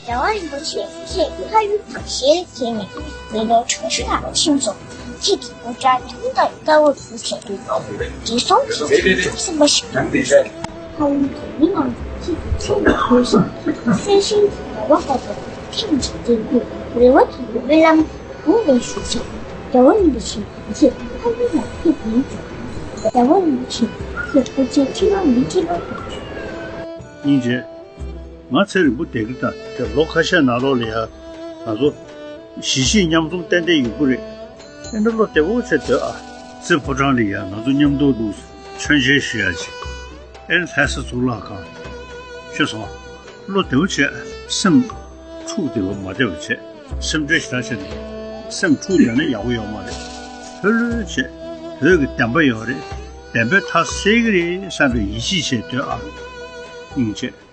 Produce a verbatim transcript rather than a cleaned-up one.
རྒྱལ་བ་རིན་པོ་ཆེ་ཁྱེད་ཕ་ཡུལ་དུ་ཞལ་གྱེས་ནས་མི་ལོ་ཆུང་ཆུང་ལ་ཕྱིན་སོང་། ཁྱེད་ཀྱི་སྐུ་དགྲ་དུང་དང་དཀར་པོ་ཡོད་ཟེར་དུས་བགྲེས་སོང་གི་ཐུགས་སེམས་པ་ཞིག་ཡོད། ཕ་ཡུལ་གྱི་མི་རྣམས་ཁྱེད་ཀྱི་ཚེ་ལ་འཁོར་ཞིང་ཁྱེད་ཀྱི་སྲས་ཞན་གྱི་རེ་བ་ལྟ་བུ་ཁྱེད་ཀྱི་འདྲེན་ཁུལ་རེ་བ་གྱི་སྨོན་ལམ་གུང་ནས་ཞུ་ཞིང་རྒྱལ་བ་རིན་པོ་ཆེ་ཁྱེད་ཕ་ཡུལ་ལ་ཕེབས་ཡིན་ཟེར། རྒྱལ་བ་རིན་པོ་ཆེ་ཁྱེད་སྐུ་ཚེ་ཁྲི་ལོ་ཉི་ཁྲི་ལོ། སྙིང་རྗེ། ང་ཚེ་རིང་པོ་བསྡད་ཀྱི་ད་དེ་ལོ་ཁ་ཤས་ནང་ལོགས་ལ་ཡ་ང་ཚོ་གཞིས་བྱེས་མཉམ་འཛོམས་ཏན་ཏན་ཡོང་གི་རེད། ཨེ་འདྲ་བློ་བདེ་པོ་བྱས་སྡོད་ཨ། རྩེ་ཕོ་བྲང་ལ་ཡ་ང་ཚོ་མཉམ་དུ་འདུག་མཆོད་མཇལ་ཞུ་ཡ་ཅིག་ཨེ་ལྷ་ས་གཙུག་ལག་ཁང་། ཤེས་སོང་། བློ་བདེ་པོ་བྱས། སེམས་འཁྲུག་བསྡད་པ་མ་བསྡད་པ་བྱས། སེམས་ཁྲལ་ཞེ་དྲག་བྱས་ནས་སེམས་འཁྲུག་བསྡད་ན་ཡག་པོ་ཡོད་མ་རེད། ལྷོད་ལྷོད་བྱས། བོད་ཀྱི་བདེན་པ་ཡོད་རེད། བདེན་པའི་མཐའ་གསལ་གྱི་རེད་བསམ་པའི་ཡིད་ཆེས་བྱས་སྡོད་ཨ། སྙིང་རྗེ།